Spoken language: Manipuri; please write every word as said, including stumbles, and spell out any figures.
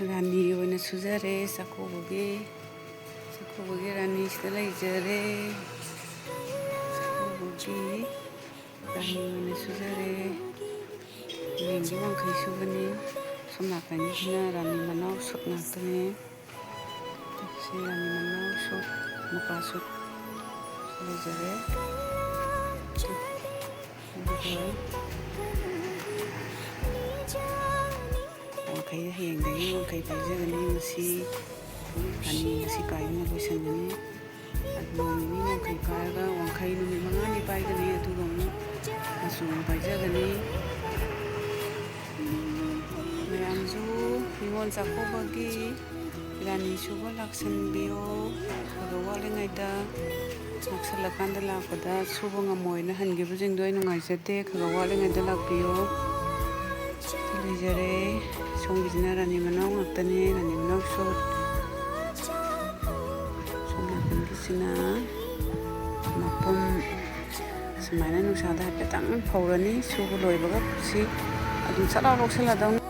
ꯔꯥꯅꯤ ꯑꯣꯏꯅ ꯁꯨꯖꯔꯦ ꯆꯥꯛꯀꯧꯕꯒꯤ꯫ ꯆꯥꯛꯀꯧꯕꯒꯤ ꯔꯥꯅꯤꯁꯤꯗ ꯂꯩꯖꯔꯦ꯫ ꯆꯥꯛꯀꯧꯕꯒꯤ ꯔꯥꯅꯤ ꯑꯣꯏꯅ ꯁꯨꯖꯔꯦ꯫ ꯌꯦꯡꯒꯤ ꯋꯥꯡꯈꯩ ꯁꯨꯕꯅꯤ꯫ ꯁꯣꯝ ꯅꯥꯀꯟꯒꯤꯁꯤꯅ ꯔꯥꯅꯤ ꯃꯅꯥꯎ ꯁꯨꯠ ꯉꯥꯛꯇꯅꯦ꯫ ꯁꯤ ꯔꯥꯅꯤ ꯃꯅꯥꯎ ꯁꯨꯠ, ꯃꯨꯀꯥ ꯁꯨꯠ ꯂꯩꯖꯔꯦ꯫ ꯑꯗꯨꯒ ꯋꯥꯡꯈꯩ, ꯍꯌꯦꯡꯗꯒꯤ ꯋꯥꯡꯈꯩ ꯄꯥꯏꯖꯒꯅꯤ꯫ ꯉꯁꯤ ꯑꯅꯤ, ꯉꯁꯤ ꯄꯥꯏꯕꯅ ꯂꯣꯏꯁꯤꯟꯒꯅꯤ꯫ ꯑꯗꯨ ꯅꯨꯃꯤꯠ ꯅꯤꯅꯤ ꯋꯥꯡꯈꯩ ꯄꯥꯏꯔꯒ, ꯋꯥꯡꯈꯩ ꯅꯨꯃꯤꯠ ꯃꯉꯥꯅꯤ ꯄꯥꯏꯒꯅꯤ꯫ ꯑꯗꯨꯒ ꯑꯃꯨꯛ ꯃꯆꯨ ꯑꯃꯨꯛ ꯄꯥꯏꯖꯒꯅꯤ꯫ ꯃꯌꯥꯝꯁꯨ ꯅꯤꯉꯣꯜ ꯆꯥꯛꯀꯧꯕꯒꯤ ꯔꯥꯅꯤ ꯁꯨꯕ ꯂꯥꯛꯁꯟꯕꯤꯌꯣ꯫ ꯈꯔ ꯈꯔ ꯋꯥꯠꯂꯤꯉꯩꯗ, ꯅꯛꯁꯜꯂꯀꯥꯟꯗ ꯂꯥꯛꯄꯗ ꯁꯨꯕ ꯉꯝꯃꯣꯏꯅ ꯍꯟꯈꯤꯕꯁꯤꯡꯗꯣ ꯑꯩ ꯅꯨꯡꯉꯥꯏꯖꯗꯦ꯫ ꯈꯔ ꯈꯔ ꯋꯥꯠꯂꯤꯉꯩꯗ ꯂꯥꯛꯄꯤꯌꯣ꯫ ꯂꯩꯖꯔꯦ꯫ ꯁꯣꯝꯒꯤꯁꯤꯅ ꯔꯥꯅꯤ ꯃꯅꯥꯎ ꯉꯥꯛꯇꯅꯦ, ꯔꯥꯅꯤ ꯃꯅꯥꯎ ꯁꯨꯠ꯫ ꯁꯣꯝ ꯅꯥꯀꯟꯒꯤꯁꯤꯅ ꯃꯄꯨꯝ꯫ ꯁꯨꯃꯥꯏꯅ ꯅꯨꯡꯁꯥꯗ ꯍꯥꯏꯐꯦꯠꯇꯪ ꯐꯧꯔꯅꯤ꯫ ꯁꯨꯕ ꯂꯣꯏꯕꯒ ꯁꯤ ꯑꯗꯨꯝ ꯁꯠ ꯂꯥꯎ ꯂꯧꯁꯜꯂꯗꯧꯅꯤ꯫